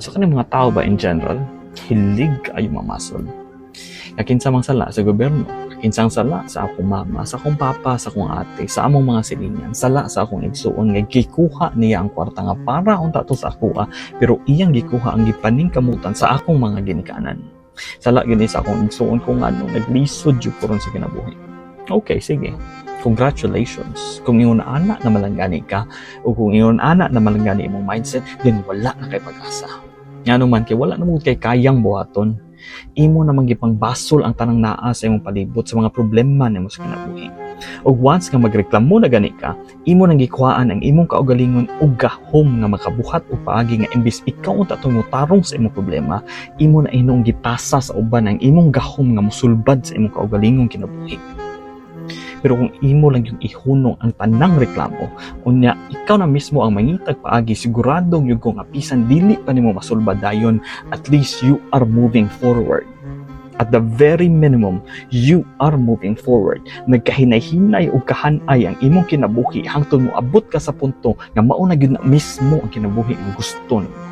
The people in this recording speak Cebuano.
Sa kaning mga tao ba in general, hilig kaayo mamasol. Nga kinsa mang sala sa gobyerno, kinsang sala sa akong mama, sa akong papa, sa akong ate, sa among mga silingan, sala sa akong igsuon nga gikuha niya ang kwarta nga para unta to sa akoa, pero iyang gikuha ang gipaningkamutan sa akong mga ginikanan. Sala gyud ni sa akong igsuon kung ano, naglisod jud ko ron sa kinabuhi. Okay, sige. Congratulations. Kung ingon ana na malanggani ka, o kung ingon ana na malanggani imong mindset, then wala na kay pag-asa. Ngano man kay wala na mo kay kayang buhaton. Imo namang gipangbasol ang tanang naa sa imong palibot sa mga problema nimo sa kinabuhi. Ug once nga magreklamo na gani ka, imo nang gikuhaan ang imong kaugalingon og gahom nga makabuhat og paagi nga imbis ikaw unta tong motarong sa imong problema, imo na hinuong gipasa sa uban ang imong gahom nga mosulbad sa imong kaugalingong kinabuhi. Pero kung imo lang yung ihunong ang tanang reklamo, unya ikaw na mismo ang mangitag paagi, sigurado gyud ko nga bisan dili pa nimo masulbad dayon, at least you are moving forward. At the very minimum, you are moving forward. Nagkahinay-hinay o kahanay ang imong kinabuhi hangtod mo abot ka sa punto nga mao na gyud na mismo ang kinabuhi nga gusto nimo.